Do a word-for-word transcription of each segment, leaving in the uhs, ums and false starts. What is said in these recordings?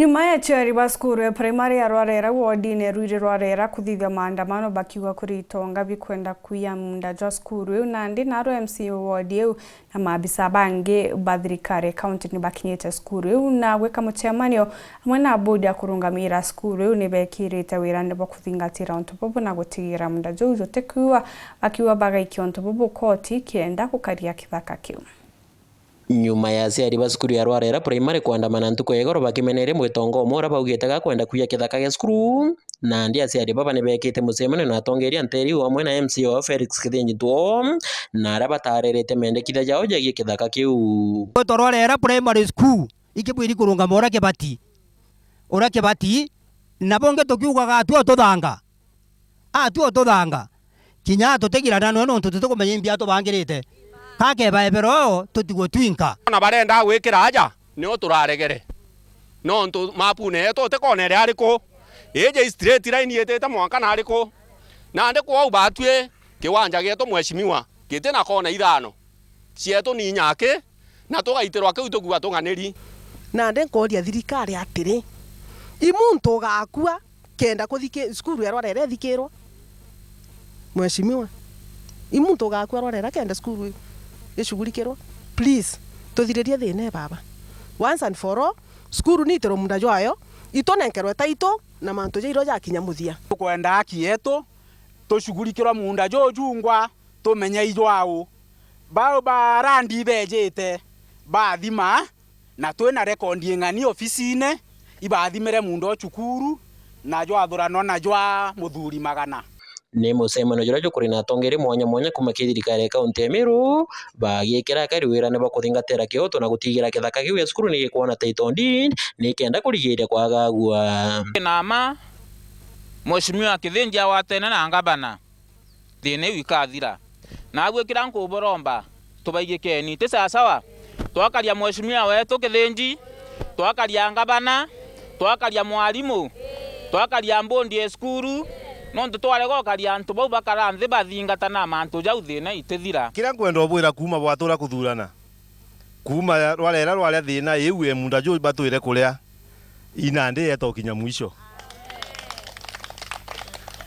Nyuma ya aciari ba cukuru ya primary ya Rwarera wodine Rwiri Rwarera kuthithia maandamano bakiuga kuri itonga bikwenda kwiya muunda jwa cukuru iu, nandi naro M C A wodi iu na maabisa bangi ba thirikari ya kaunti ni bakinyite cukuru iu na gwika mucemanio amwe na bodi ya kurungamira cukuru iu ni bekirite wirane bwa kuthingatira untu bubu na gutigira muunda juu jutikuiwa, bakiuga bagaikia untu bubu koti kienda gukaria kithaka kiu. Nyuma ya aciari ba cukuru ya Rwarera Primary kuandamana ntuku ya igoro bakimeneria mwitongo umwe uria baugite gakwenda kwiya kithaka gia cukuru, nandi aciari baba ni bekite mucemanio na atongeria nteeri uu amwe na M C A wao Felix Kithinji Ntwoo, na aria batarerete mendekithia jao jegie kithaka kiu. Gwitwa Rwarera Primary School ikibwiri kurungama uria kibati, uria kibati, na bongi tukiugaga atua ututhanga. Atua ututhanga. Kinya tutigirananwe nontu tutikumenya imbi atubangirite. Kakeba ebero tutigwe twinka. Na barenda gwikira aja, nio turaregere. Nontu mapune yetu utikonere ariku. Iji straight line itite mwanka na ariku. Nandi kwou batwi kiwanja gietu mheshimiwa, giti na kona ithano. Cietu ni inya aki, na tugaitirwa kiu tukuuga tung'aniri. Nandi nkooria thirikari atiri, i muntu ugakua kenda kuthiki-, cukuru ya Rwarera ithikirwa? Mheshimiwa, i muntu ugakua Rwarera kenda cukuru iu icugurikirwa? Please, tuthiririe thina ee baba. Once and for all, cukuru ni itirwe muunda jwayo, itunenkerwe title na mantu jairwa jakinya muthia. Tukwenda haki yetu, tucugurikirwa muunda juu jungwa, tumenye ijwau. Bau ba randi ibejite, bathima, na twina rekondi ing'ani ofisine, ibathimire muunda o cukuru, na jwathuranwa na jwa muthuri magana. Ni mucemanio juria jukuri na atongeria mwanya mwanya kuuma kiri thirikari ya kaunti ya Meru, bagiikira akari wirane bwa kuthingatira kioto na gutigira kithaka kiu gia cukuru ni gikwona title deed, nikenda kurigiiria kwagagua. Na ma, Mheshimiwa Kithinji agwatene na ngavana. Thina iu ikathira. Naabu ikira nkuburomba, tubaigikeni, ti sawasawa? Twakaria mheshimiwa wetu Kithinji, twakaria ngavana, twakaria mwarimu, twakaria mbundi e cukuru, nontu twarega ukaria antu bau bakara nthi bathingatana mantu jau, thina itithira. Kiria nkwenda ubwira kuuma bwatura kuthurana, kuuma ya-, rwarera rwaria thina iu e muunda juu batwire kuria, i nandi yeta ukinya mwisho.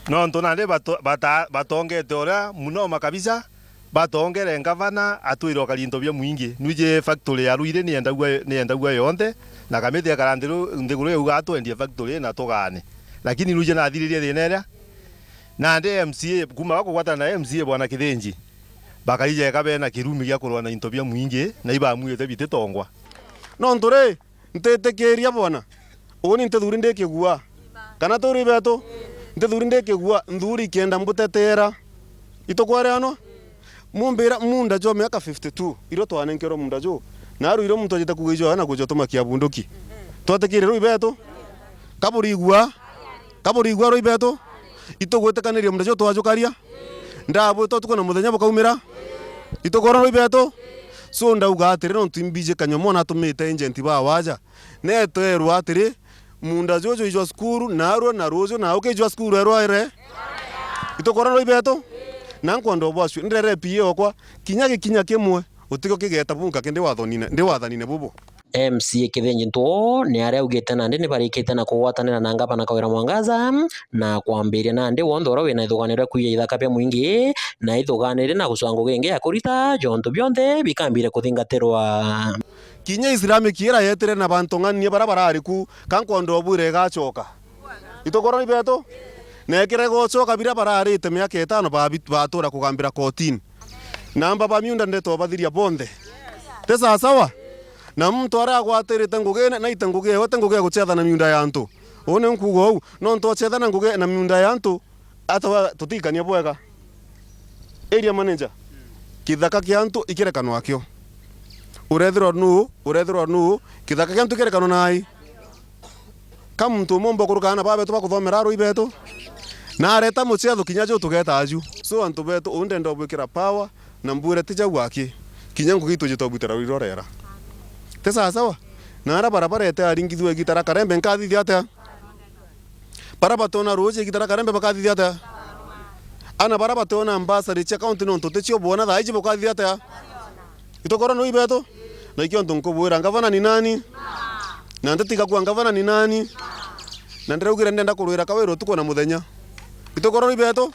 Nontu nandi bato-, bata-, batongete uria munoma kabisa, batongere ngavana atwire ukari into bia mwingi. Nwiji factory ya Ruiri niyendagua, niyendagua yonthe, na kamiti ekara nthi ru-, nthiguru iuga atwendie factory na tugaane. Lakini nwiji nathiririe thina iria, nandi M C A, kuuma bakugwatana na M C A bwana Kithinji, bakaija eka bena kirumi gia kurwa na into bia mwingi, na ibamwite bititongwa. Nontu ri, ntitikiria bwana, uuni ntithuri ndi kigua, kana turi betu, ntithuri ndi kigua, nthuri ikienda mbutetera. Itukwereanwa? Mumbira muunda jwa miaka fifty-two, irio twanenkerwe muunda juu, na aru irio muntu ajite kuuga ijo na gujo tumakia bunduki. Twatikirie rui betu? Kaburigua? Kaburigua rui betu? Itugwitikaniria muunda juu twajukaria? Ndabwita utuku na muthenya bukaumira? Itukwona rui betu? So ndauga atiri, nontu imbiji kanyua mwana atumite agent ba waja. Netwerwa atiri, muunda juju ijwa cukuru, narua na ruju na uki ijwa cukuru erwa ere. Itukwona rui betu? Na nkwenda ubwacue, ndere P A okwa, kinya gikinya kimwe, utikio kigeta bunka kindi wathanine, ndi wathanine bubu. M C A Kithinji Ntwoo ni aria augite nandi ni barikite na kugwatanira na ngavana Kawira Mwangaza na kwambiria nandi wonthe uria wina ithugano ria kwiya ithaka bia mwingi na ithugani ri na gucwa ngugi ingi ya kurita, jontu bionthe bikambire kuthingatirwa. Kinya Islamic ira yetire na bantu ng'ania baria barari ku, ka nkwenda ubwire igacoka. Itukorwa ni betu? Na ikira igocoka biria bararite miaka itano babi-, batura kugambira kotini. Na amba ba miunda ndeta ubathiria bonthe. Ti sawasawa? Na muntu aria agwatirite ngugi ine, naite ngugi ewe, ti ngugi ya gucetha na miunda ya antu. Uu ni nkuuga uu, nontu ocetha na ngugi na miunda ya antu, ata wa-, tutikania bwega. Area manager, kithaka kia antu ikirekanwa akio. Urethirwa nuu, urethirwa nuu, kithaka kia antu ikirekanwa nai. Ka muntu umwe umba kuruka aana ba betu bakuthomera arui betu, na areta mucetho kinya juu tugeta aju. So antu betu, uu ndenda ubwikira power, na mbwire ti jau aki, kinya ngugi itu jitobwitira rwiri rorera. Ti sawasawa? Na aria bara barete aringithua igita ria Karembe nkathithia atia? Bara batona ruuji igita ria Karembe bakathithia atia? Ana bara batona mbasari cia kaunti nontu ti cio bwona thaa iji bukathithia atia? Itukorwa nui betu? Na ikio antu nkubwira, ngavana ni nani? Na ntitigakua ngavana ni nani? Na ndiraugire ndenda kurwira Kawira utuku na muthenya. Itukorwa ni betu?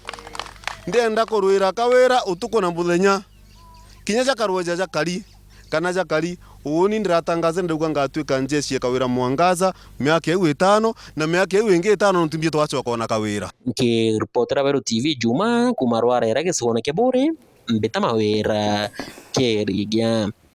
Ndenda kurwira Kawira utuku na muthenya. Kinya jakarwa ja jakari, kana jakari, uuni ndiratangaza ndauga ngatwika njeshi ya Kawira Mwangaza miaka iu itano, na miaka iu ingi itano nontu mbie twacoka ona Kawira. Nkiripotera Weru T V Juma kuma Rwarera gicigone kia Buri, mbita Mawira Kerigia.